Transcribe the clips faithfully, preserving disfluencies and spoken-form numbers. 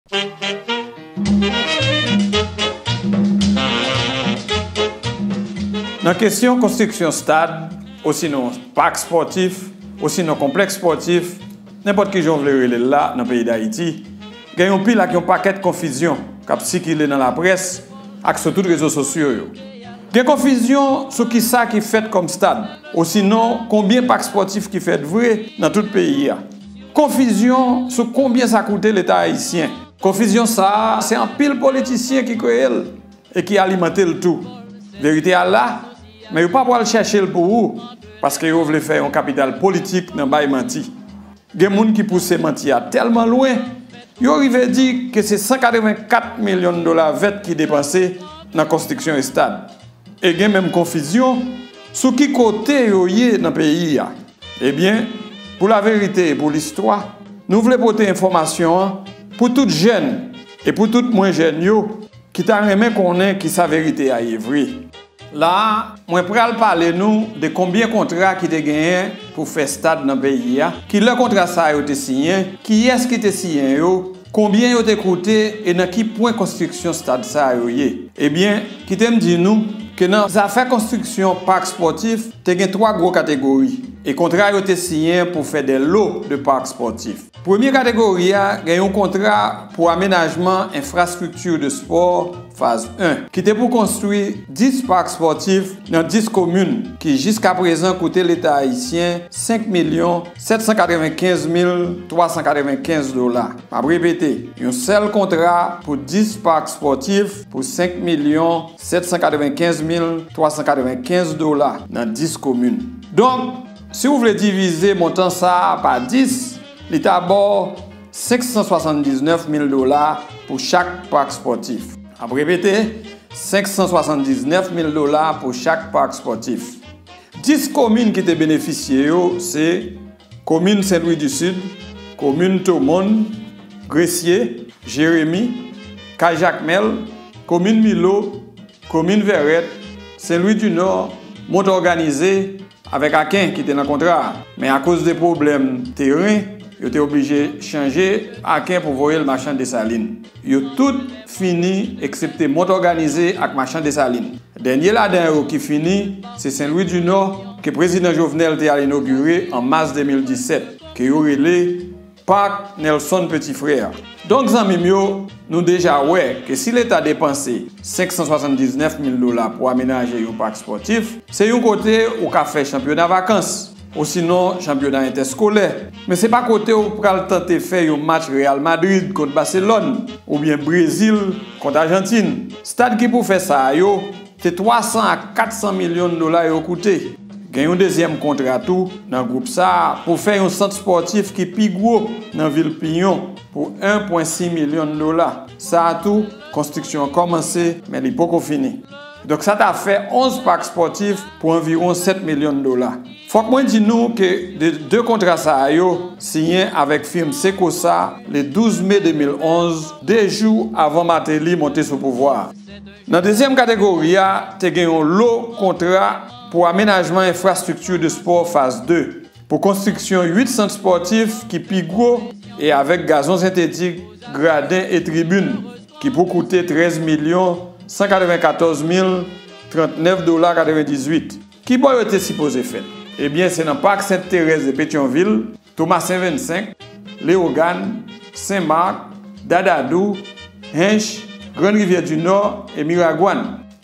Nan kesyon konstriksyon stad, osinon pak espòtif, osinon konplèks espòtif, nenpòt ki jan w vle rele l la nan peyi Dayiti, gen yon pil ak yon pakèt konfizyon k ap sikile nan laprès ak sou tout rezo sosyo yo. Gen konfizyon sou kisa ki fèt kòm stad, osinon konbyen pak espòtif ki fèt vre nan tout peyi a. Konfizyon sou konbyen sa koute Leta ayisyen. Konfizyon sa a, se anpil politisyen ki kreye l e ki alimante l tou. Verite a la, men yo pa pral chèche l pou ou, paske yo vle fè yon kapital politik nan bay manti. Gen moun ki pouse manti a tèlman lwen, yo rive di ke se san katrevenkat milyon dola vèt ki depanse nan konstriksyon estad. E gen menm konfizyon sou ki kote yo ye nan peyi a. Ebyen, pou laverite e pou listwa, nou vle pote enfòmasyon an pou tout jèn e pou tout mwen jèn yo ki ta renmen konnen kisa verite a ye vre. La a, mwen pral pale nou de konbyen kontra ki te genyen pou fè stad nan peyi a, kilè kontra sa yo te siyen, kiyès ki te siyen yo, konbyen yo te koute e nan ki pwen konstriksyon stad sa yo ye. Ebyen, kite m di nou ke nan zafè konstriksyon pak espòtif, te gen twa gwo kategori, e kontra yo te siyen pou fè de lo de pak espòtif. Premye kategori a gen yon kontra pou amenajman enfrastrikti de spò faz en, ki te pou konstwi dis pak espòtif nan dis komin, ki jiskaprezan koute Leta ayisyen senk milyon sèt san katrevenkenz mil twa san katrevenkenz dola. M ap repete, yon sèl kontra pou dis pak espòtif pou senk milyon sèt san katrevenkenz mil twa san katrevenkenz dola nan dis komin. Donk, si w vle divize montan sa a pa dis, li ta ba w senk san swasanndiznèf mil dola pou chak pak espòtif. M ap repete, senk san swasanndiznèf mil dola pou chak pak espòtif. Dis komin ki te benefisye yo se komin Sen Lwi di Sid, komin Tomòn, Gresye, Jeremi, Kay Jakmèl, komin Milo, komin Vèrèt, Sen Lwi di Nò, Mont Òganize, avèk Aken ki te nan kontra a. Men akoz de pwoblèm teren, yo te oblije chanje Aken pou voye l Machan Desalin. Yo tout fini, eksepte Mont Òganize ak Machan Desalin. Dènye ladan yo ki fini, se Sen Lwi di Nò, ke Prezidan Jovenel te al inogire an mas de mil disèt, ke yo rele Pak Nelson Petit Frère. Donk, zanmi m yo, nou deja wè ke si Leta depanse senk san swasanndiznèf mil dola pou amenaje yon pak espòtif, se yon kote ou ka fè chanpyona vakans, osinon chanpyona entèskolè. Men se pa kote ou pral tante fè yon match Real Madrid kont Baselòn, oubyen Brezil kont Ajantin. Stad ki pou fè sa a yo, se twa san a kat san milyon dola yo koute. Gen yon dezyèm kontra tou nan gwoup sa a pou fè yon sant espòtif ki pi gwo nan vil Pinyon pou en pwen sis milyon dola. Sa a tou, konstriksyon an kòmanse, men li poko fini. Donk, sa ta fè onz pak espòtif pou anviwon sèt milyon dola. Fòk mwen di nou ke de, de kontra sa a yo siyen avèk fim Secosa le douz me de mil onz, de jou avan Martelly monte sou pouvwa a. Nan dezyèm kategori a, te gen yon lo kontra pou amenajman enfrastrikti de spò faz de, pou konstriksyon uit sant espòtif ki pi gwo e avèk gazon sentetik, graden e tribin, ki pou koute trèz milyon san katrevenkatòz mil trannèf dola katrevendizuit. Kibò yo te sipoze fèt? Ebyen, se nan Pak Sent Terèz de Petyonvil, Tomasen vennsenk, Leyogàn, Sen Mak, Dadadou, Hench, Grann Rivyè di Nò e Miragwàn.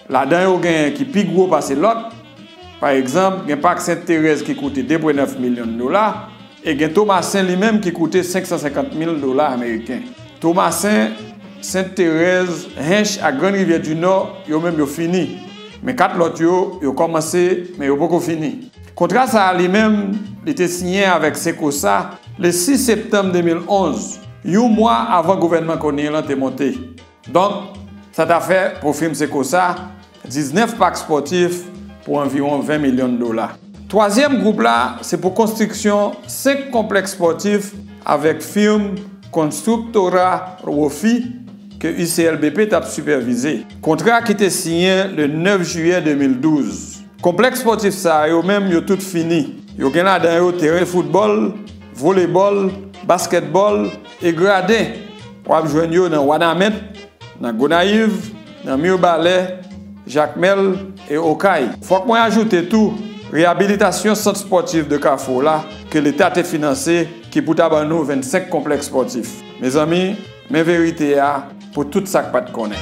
Ladan yo genyen ki pi gwo pase lòt. Pa egzanp, gen Pak Sent Terèz ki koute de pwen nèf milyon dola, e gen Tomasen li menm ki koute senk san senkant mil dola ameriken. Tomasen, Sent Terèz, Hench ak Grann Rivyè di Nò, yo menm yo fini. Men kat lòt yo, yo kòmanse, men yo poko fini. Kontra sa a li menm, li te siyen avèk Secosa le sis septanm de mil onz, yon mwa avan gouvènman Corneille lan te monte. Donk, sa ta fè pou fim Secosa diznèf pak espòtif pou anviwon ven milyon dola. Twazyèm gwoup la, se pou konstriksyon senk konplèks espòtif avèk fim Constructora Wofi ke U C L B P t ap sipèvize. Kontra ki te siyen le nèf jiyè de mil douz. Konplèks espòtif sa yo menm, yo tout fini. Yo gen ladan yo teren foutbòl, volebòl, baskètbòl e graden. W ap jwenn yo nan Wanament, nan Gonayiv, nan Mibalè, Jakmèl e Okay. Fòk mwen ajoute tou, reyabilitasyon sant spòtif de Kafou la, ke Leta te finanse, ki pou ta ban nou vennsenk konplèks spòtif. Mezanmi, men verite a pou tout sa k pa t konnen.